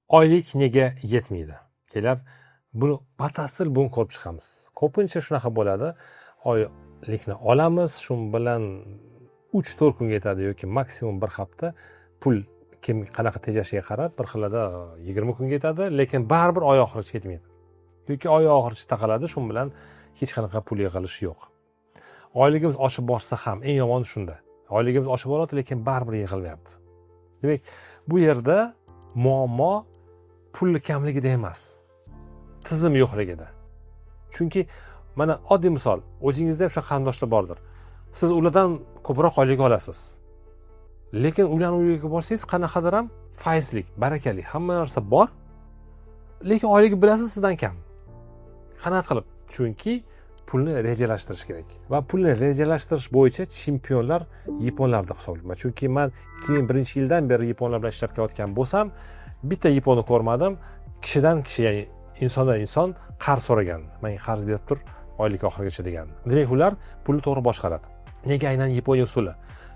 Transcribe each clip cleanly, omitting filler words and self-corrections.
Oylik nega yetmaydi? Kelar, buni batafsil bugun ko'rib chiqamiz. Ko'pincha shunaqa bo'ladi: oylikni olamiz, shu bilan 3-4 kunga yetadi yoki maksimum bir hafta. Pul kim qanaqa tejashiga qarab, bir xilada 20 kunga yetadi, lekin baribir oy oxirigacha yetmaydi yoki oy oxirigacha taqaladi. Shu bilan hech qanaqa pul yig'ilishi yo'q. Oyligimiz oshib borsa ham, eng yomoni shunda, oyligimiz oshib boryapti, lekin baribir yig'ilmayapti. Demak, bu yerda muammo pulni kamligida emas, tizim yo'qligida. Chunki mana oddiy misol, o'zingizda ham shunaqa qarindoshlar bordir, siz ulardan ko'proq oylik olasiz, lekin ularni uyiga borsangiz, qanaqadir ham fayzlik, barakali, hamma narsa bor, lekin oyligi, bilasiz, sizdan kam. Qanaqa qilib? Chunki pulni rejalashtirish kerak va pulni rejalashtirish bo'yicha chempionlar yaponlarda hisoblayman. Chunki man 2001-yildan beri yaponlar bilan ishlab kelayotgan bo'lsam, bitta yaponni ko'rmadim kishidan kishi, ya'ni insondan inson qarz so'ragan, "Menga qarz berib tur oylik oxirigacha", degan. Demak, ular pulni to'g'ri boshqaradi. Nega aynan Yaponiya usuli?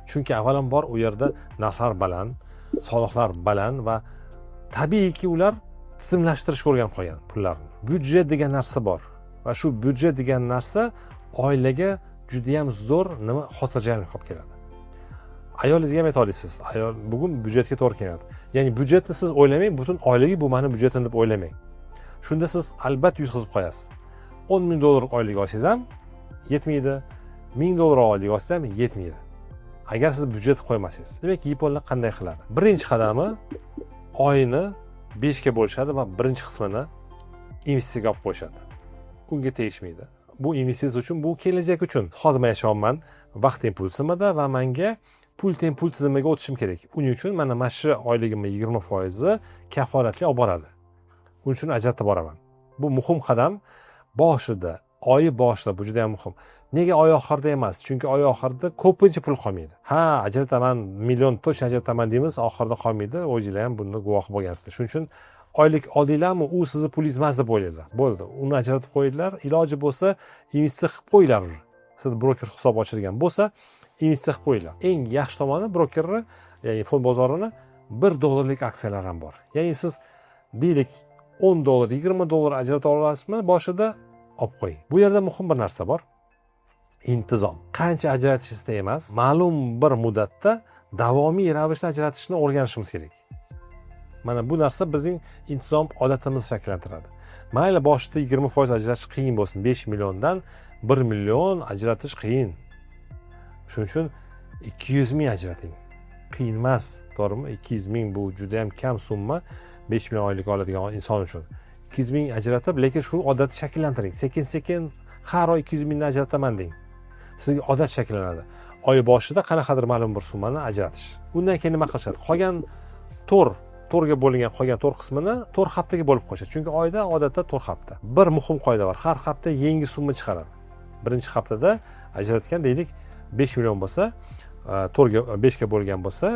Chunki avvalambor u yerda narxlar baland, soliqlar baland va tabiiyki, ular tizimlashtirishga o'rganib qolgan pullarni. Byudjet degan narsa bor va shu byudjet degan narsa oilaga judayam zo'r nima, xotirjamlik olib keladi. Ayolingizga ham ayta olasiz: "Ayol, bugun byudjetga to'g'ri kelmayapti". Ya'ni byudjetni siz o'ylamang, butun oyligi bu mani byudjetim deb o'ylamang. Shunda siz albatta yutqizib qo'yasiz. 10 000 dollar oylik olsangiz ham yetmaydi, 1000 dollar oylik olsangiz ham yetmaydi, agar siz byudjet qo'ymasangiz. Demak, yaponlar qanday qiladi? Birinchi qadami, oyini beshga bo'lishadi va birinchi qismini investitsiyaga olib qo'yishadi, unga tegishmaydi. Bu investitsiya uchun, bu kelajak uchun. Hozir man yashayapman vaqt teng pul tizimida va manga pul teng pul tizimiga o'tishim kerak. Uning uchun mana shu oyligimni 20 foizi kafolatli olib boradi, uning uchun ajratib boraman. Bu muhim qadam boshida, oyi boshida, bu juda yam muhim. Nega oy oxirida emas? Chunki oy oxirida ko'pincha pul qolmaydi. Ha, ajrataman, million точно ajrataman deymiz, oxirida qolmaydi. O'zinglar ham buni guvohi bo'lgansizlar. Shuning uchun oylik oldinglarmi, u sizni pulingiz emas deb o'ylanglar, bo'ldi, uni ajratib qo'yinglar. Iloji bo'lsa, investitsiya qilib qo'yinglar уже. Siz broker hisob ochilgan bo'lsa, investitsiya qilib qo'yinglar. Eng yaxshi tomoni, brokerni, ya'ni fond bozorini 1 dollarlik aksiyalar ham bor. Ya'ni siz, deylik, 10 dollar, 20 dollar ajrata olasizmi, boshida olib qo'ying. Bu yerda muhim bir narsa bor: intizom. Qancha ajratishingizda emas, ma'lum bir muddatda davomiy ravishda ajratishni o'rganishimiz kerak. Mana bu narsa bizning intizom, odatimizni shakllantiradi. Mayli, boshida 20% ajratish qiyin bo'lsin, 5 milliondan 1 million ajratish qiyin, shuning uchun 200 000 ajrating, qiyin emas, to'g'rimi? 200 000 bu juda yam kam summa 5 million oylik oladigan inson uchun. 200 000 ajratib, lekin shu odatni shakllantiring. Sekin sekin har oy 200 000dan ajrataman deng, sizga odat shakllanadi, oy boshida qanaqadir ma'lum bir summani ajratish. Undan keyin nima qilishadi? Qolgan to'rtga bo'lingan qolgan to'rt qismini 4 haftaga bo'lib qo'yishadi, chunki oyda odatda 4 hafta. Bir muhim qoida bor: har hafta yangi summa chiqaradi. Birinchi haftada ajratgan, deylik, 5 million bo'lsa, to'rtga, beshga bo'lgan bo'lsa,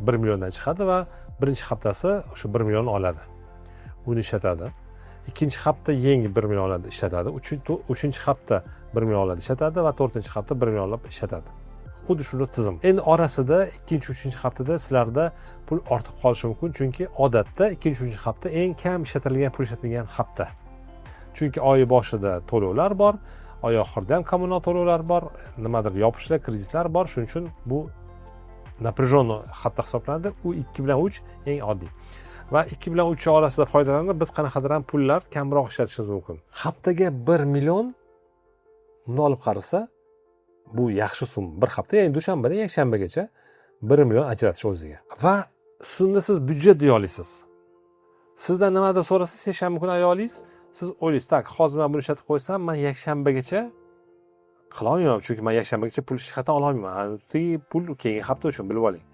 1 milliondan chiqadi va birinchi haftasi o'sha 1 million oladi, uni ishlatadi. Ikkinchi hafta yangi 1 million oladi, ishlatadi. Uchinchi hafta 1 million oladi, ishlatadi va to'rtinchi hafta 1 million olib ishlatadi. Xuddi shunday tizim. Endi orasida ikkinchi, uchinchi haftada sizlarda pul ortib qolishi mumkin, chunki odatda ikkinchi, uchinchi hafta eng kam ishlatilgan, pul ishlatilgan hafta. Chunki oy boshida to'lovlar bor, oy oxirida ham kommunal to'lovlar bor, nimadir yopishlar, kreditlar bor. Shuning uchun bu напряженный hafta hisoblanadi. U ikki bilan uch eng oddiy va ikki bilan uch orasida foydalanib, biz qanaqadir ham pullar kamroq ishlatishimiz mumkin. Haftaga 1 million, bundoq olib qarasa, bu yaxshi summa. Bir hafta, ya'ni dushanbadan yakshanbagacha 1 million ajratish o'ziga va shunda siz byudjet deya olasiz. Sizdan nimadir so'rasa seshanba kuni ayolingiz, siz o'ylaysiz: "Так, hozir man buni ishlatib qo'ysam, man yakshanbagacha qilolmayman, chunki man yakshanbagacha pul hech qayerdan ololmayman. Pul keyingi hafta uchun, bilib oling".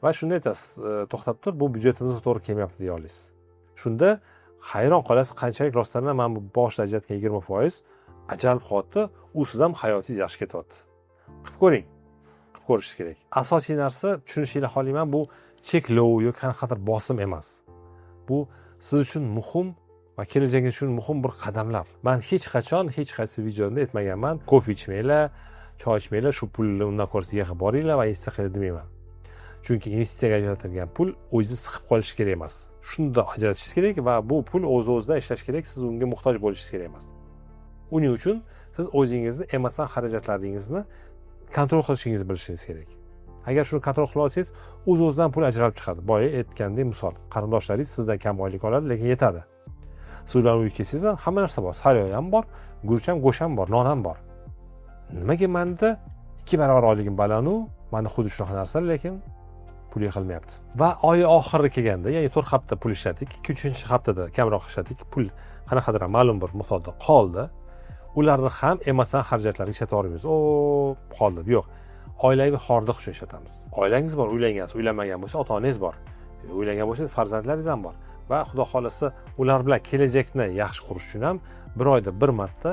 Va shunda aytasiz: "To'xtab tur, bu byudjetimizga to'g'ri kelmayapti", deya olasiz. Shunda hayron qolasiz, qanchalik rostdan ham mana bu boshida ajratgan 20% ajralib qolyapti, usiz ham hayotingiz yaxshi ketyapti. Qilib ko'ring, qilib ko'rishingiz kerak. Asosiy narsa, tushunishinglar xohlayman, bu cheklov yoki qanaqadir bosim emas, bu siz uchun muhim va kelajagingiz uchun muhim bir qadamlar. Man hech qachon hech qaysi videomda aytmaganman, kofe ichmanglar, choy ichmanglar, shu pulni undan ko'ra yig'ib boringlar va investitsiya qilinglar demayman. Chunki investitsiyaga ajratilgan pul o'zi siqib qolishi kerak emas. Shunda ajratishingiz kerak va bu pul o'z o'zidan ishlashi kerak, siz unga muhtoj bo'lishingiz kerak emas. Uning uchun siz o'zingizni emotsional xarajatlaringizni контроль qilishingizni bilishingiz kerak. Agar shuni контроль qila olsangiz, o'z o'zidan pul ajralib chiqadi. Boya aytgandek misol, qarindoshlaringiz sizdan kam oylik oladi, lekin yetadi. Siz ularni uyga kelsangiz ham, hamma narsa bor, sariyog ham bor, guruch ham, go'sht ham bor, non ham bor. Nimaga manda 2 barobar oyligim balanu, manda xuddi shunaqa narsalar, lekin pul yig'ilmayapti? Va oy oxiri kelganda, ya'ni 4 hafta pul ishladik, ikki, uchinchi haftada kamroq ishladik, pul qanaqadir ma'lum bir miqdorda qoldi. Ularni ham emotsional xarajatlarga ishlatib yubormaymiz, o, qoldi. Yo'q, oilaviy hordiq uchun ishlatamiz. Oilangiz bor, uylangansiz, uylanmagan bo'lsa, ota onangiz bor, uylangan bo'lsangiz, farzandlaringiz ham bor va Xudo xohlasa, ular bilan kelajakni yaxshi qurish uchun ham bir oyda bir marta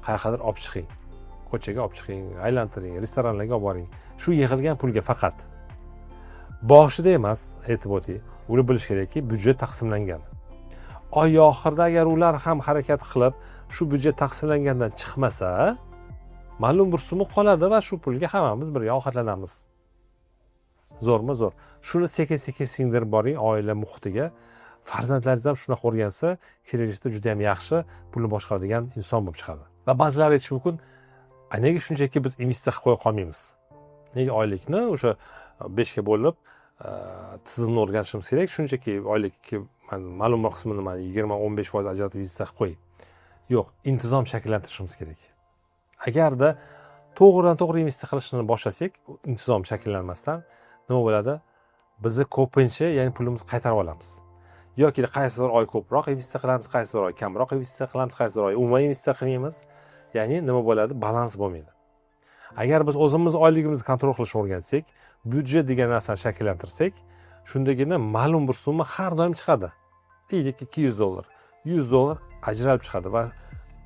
qayerqadir olib chiqing, ko'chaga olib chiqing, aylantiring, restoranlarga olib boring shu yig'ilgan pulga. Faqat boshida emas, aytib o'tay, ular bilishi kerakki, byudjet taqsimlangan. Oy oxirida agar ular ham harakat qilib, shu byudjet taqsimlangandan chiqmasa, ma'lum bir summa qoladi va shu pulga hammamiz birga ovqatlanamiz. Zo'rmi? Zo'r. Shuni sekin sekin singdirib boring oila muhitiga. Farzandlaringiz ham shunaqa o'rgansa, kelajakda juda yam yaxshi pulni boshqaradigan inson bo'lib chiqadi. Va ba'zilar aytishi mumkin: "A nega shunchaki biz investitsiya qilib qo'ya qolmaymiz? Nega oylikni o'sha 5ga bo'lib, tizimni o'rganishimiz kerak, shunchaki oylik ma'lum bir qismini man 20-15% ajratib investitsiya qilib qo'y?" Yo'q, intizom shakllantirishimiz kerak. Agarda to'g'ridan to'g'ri investitsiya qilishni boshlasak, intizom shakllanmasdan, nima bo'ladi? Bizni ko'pincha, ya'ni pulimizni qaytarib olamiz yoki qaysidir oy ko'proq investitsiya qilamiz, qaysidir oy kamroq investitsiya qilamiz, qaysidir oy umuman investitsiya qilmaymiz. Ya'ni nima bo'ladi? Balans bo'lmaydi. Agar biz o'zimiz oyligimizni контроль qilishni o'rgansak, byudjet degan narsani shakllantirsak, shundagina ma'lum bir summa har doim chiqadi. Deylik, 200 dollar, 100 dollar ajralib chiqadi va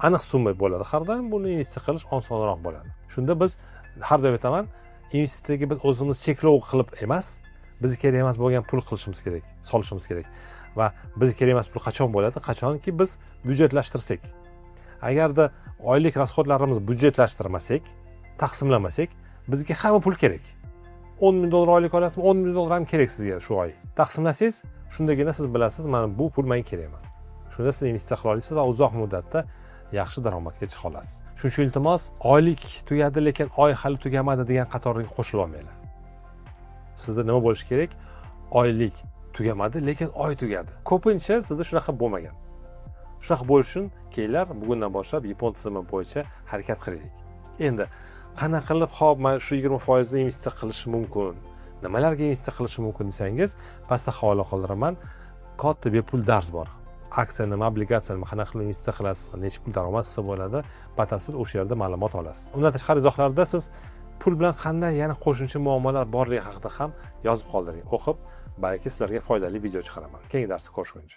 aniq summa bo'ladi har doim. Buni investitsiya qilish osonroq bo'ladi shunda. Biz, har doim aytaman, investitsiyaga biz o'zimiz cheklov qilib emas, bizga kerak emas bo'lgan pul qilishimiz kerak, solishimiz kerak. Va bizga kerak emas pul qachon bo'ladi? Qachonki biz byudjetlashtirsak. Agarda oylik расход larimizni byudjetlashtirmasak, taqsimlamasak, bizga hamma pul kerak. 10 ming dollar oylik olasizmi, 10 ming dollar ham kerak sizga shu oy. Taqsimlasangiz, shundagina siz bilasiz, mana bu pul menga kerak emas. Shunda siz investitsiya qila olasiz va uzoq muddatda yaxshi daromadga chiqa olasiz. Shuning uchun, iltimos, oylik tugadi, lekin oy hali tugamadi degan qatorga qo'shilib olmanglar. Sizda nima bo'lishi kerak? Oylik tugamadi, lekin oy tugadi. Ko'pincha sizda shunaqa bo'lmagan. Shunaqa bo'lishi uchun, kelinglar, bugundan boshlab yapon tizimi bo'yicha harakat qilaylik. Endi qanaqa qilib, ho'p, man shu 20 foizni investitsiya qilishim mumkin, nimalarga investitsiya qilishim mumkin desangiz, pastda havola qoldiraman. Katta bepul dars bor: aksiya nima, obligatsiya nima, qanaqa qilib investitsiya qilasiz, necha pul daromad qilsa bo'ladi, batafsil o'sha yerda ma'lumot olasiz. Undan tashqari, izohlarda siz pul bilan qanday yana qo'shimcha muammolar borligi haqida ham yozib qoldiring. O'qib, balki sizlarga foydali video chiqaraman. Keyingi darsda ko'rishguncha.